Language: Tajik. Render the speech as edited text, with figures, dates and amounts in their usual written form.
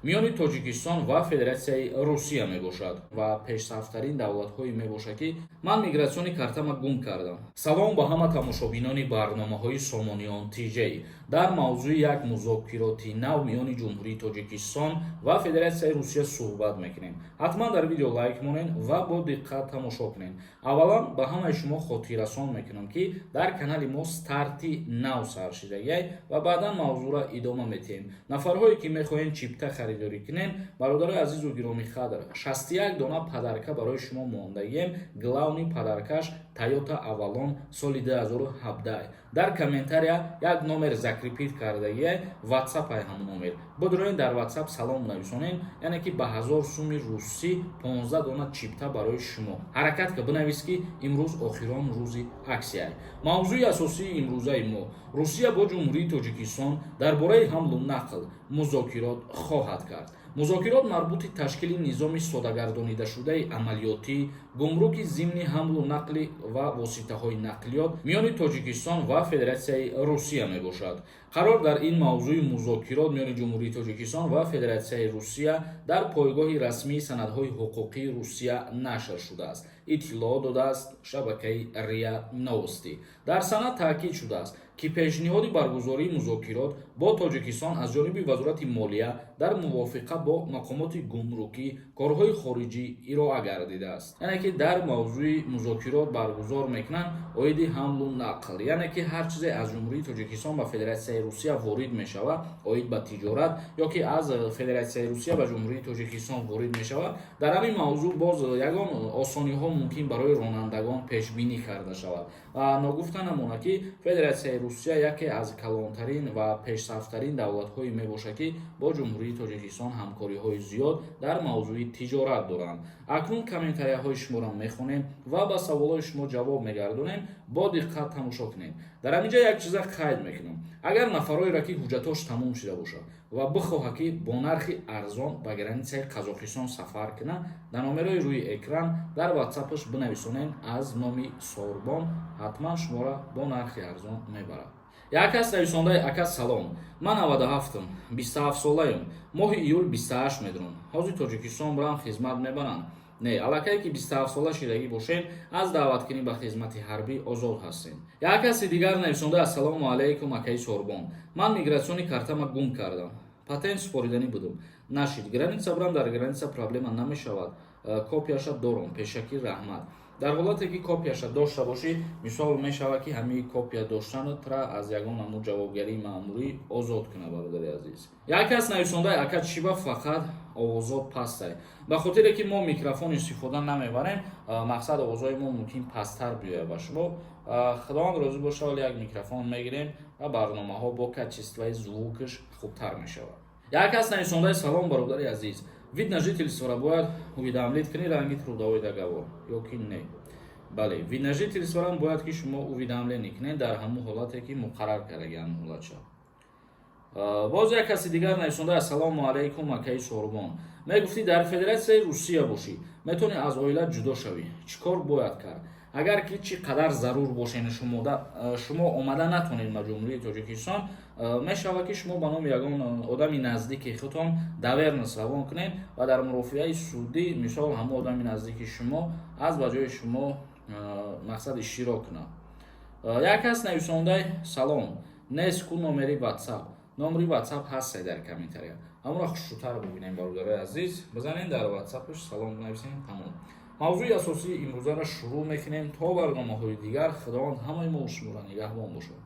Миёни Тоҷикистон ва Федератсияи Русия мебошад ва пешсафтарин давлатҳое мебошад, ки ман миграционный картама гум кардам. Салом ба ҳама тамошобинони барномаҳои Сомониён ТЖ. Дар мавзӯи як музокироти нав миёни Ҷумҳурии Тоҷикистон ва Федератсияи Русия суҳбат мекунем. Ҳатман дар видео лайк монед ва бо диққат тамошо кунед. Аввалан, ба ҳамаи шумо хотиррасон мекунам, ки дар канали мо старти нав сар шидагиай ва баъдан мавзӯъро идома метиҳем. Нафарҳое, ки мехоҳем чипта харидорӣ кунем, бародарои азизу гиромиқадр, 61 дона подарка барои шумо мондагием. Главный подаркаш Тойота Авалон соли 2017. Дар комментария як номер закрепить кардагиай, Ватсап ай. Ҳамон номер бидроен, дар Ватсап салом нависонен, яъне ки ба 1000 суми русӣ 15 дона чипта барои шумо. Ҳаракат ка, бинавис, ки имрӯз охирон рӯзи аксияй. Мавзӯи асосии имрӯзаи мо: Русия бо Ҷумҳурии Тоҷикистон дар бораи ҳамлу нақл музокирот хоҳад кард. Музокирот марбути ташкили низоми содагардонидашудаи амалиётӣ гумруки зимни ҳамлу нақли ва воситаҳои нақлиёт миёни Тоҷикистон ва Федератсияи Русия мебошад. Қарор дар ин мавзӯи музокирот миёни Ҷумҳурии Тоҷикистон ва Федератсияи Русия дар пойгоҳи расмии санадҳои ҳуқуқии Русия нашр шудааст, иттилоъ додааст шабакаи РИА Новости. Дар санад таъкид шудааст, ки пешниҳоди баргузории музокирот бо Тоҷикистон аз ҷониби Вазорати молия дар мувофиқа бо мақомоти гумрукӣ, корҳои хориҷӣ ироа гардидааст. Яъне ки дар мавзӯи музокирот баргузор мекунанд оиди ҳамлу нақл, яъне ки ҳар чизе аз Ҷумҳурии Тоҷикистон ба Федератсияи Русия ворид мешавад оид ба тиҷорат ё ки аз Федератсияи Русия ба Ҷумҳурии Тоҷикистон ворид мешавад. Дар ҳамин мавзӯъ боз ягон осониҳо мумкин барои ронандагон пешбинӣ карда шавад. Ва ногуфта намонад, ки Федератсияи Русия яке аз калонтарин ва пешсафтарин давлатҳое мебошад, ки бо Ҷумҳурии Тоҷикистон ҳамкориҳои зиёд дар мавзӯи тиҷорат доранд. Акнун комментарияҳои шуморо мехонем ва ба саволҳои шумо ҷавоб мегардонем. Бо диққат тамошо кунед. Дар ҳамин ҷа як чиза қайд мекунам: агар нафарҳоеро, ки ҳуҷҷатош тамом шуда бошад ва бихоҳад, ки бо нархи арзон ба границаи Қазоқистон сафар кунад, дар номерои рӯи экран дар Ватсапаш бинависонед аз номи Сорбон, ҳатман шуморо бо нархи арзон мебарад. Як кас нависондаи: «Ака, салом, ман 97-м, 27 солаем, моҳи июл 28 медурам. Ҳозир Тоҷикистон бурам, хизмат мебаранд?» Не, аллакае ки 27 сола шидагӣ бошед, аз даъваткунӣ ба хизмати ҳарбӣ озод ҳастед. Як каси дигар нависонда: «Ассалому алайкум, акаи Сорбон, ман миграционный картама гум кардам, патент супориданӣ будум, нашид. Граница бурам, дар граница проблема намешавад? Копияша дорум, пешакӣ раҳмат». Дар ҳолате ки копияша дошта бошӣ, мисол, мешавад, ки ҳамаи копия доштанатра аз ягон намуд ҷавобгарии маъмурӣ озод кунад, бародари азиз. Як кас нависондаи: «Ака, чӣ ба фақат овозот пастай?» Ба хотире ки мо микрофон истифода намебарем, мақсад, овозҳои мо мумкин пасттар биёяд ба шумо. Худованд розӣ боша, вале як микрофон мегирем ва барномаҳо бо качествои звукаш хубтар мешавад. Як кас нависондаи: «Салом, бародари азиз, вид на жительствора бояд уведомлить кунӣ ранги трудовой договор ё ки не?» Бале, вид на жительстворам бояд ки шумо уведомление кунед дар ҳамун ҳолате, ки муқаррар кардаги ҳамун ҳолатша. Боз як каси дигар нависонда: «Ассалому алайкум, акаи Сорбон, мегуфтӣ, дар Федератсияи Русия бошӣ, метавонӣ аз оила ҷудо шавӣ, чӣ кор бояд кард?» Агар ки чӣ қадар зарур бошед, шумо омада натонед ба Ҷумҳурии Тоҷикистон, мешавад, ки шумо ба номи ягон одами наздики худтон доверенность равон кунед ва дар мурофиаи судӣ, мисол, ҳамон одами наздики шумо аз ба ҷои шумо, мақсад, иштирок кунад. Як кас нависондай: «Салом, нест ку номери Ватсап?» Номери Ватсап ҳасте дар комментария, ҳамонро хушрӯтар бибинем. Бародарои азиз, бизанед, дар Ватсапш салом нависем, тамом. Мавзӯи асосии имрӯзаро шурӯъ мекунем. То барномаҳои дигар, Худованд ҳамаи мо шуморо нигаҳбон бошад.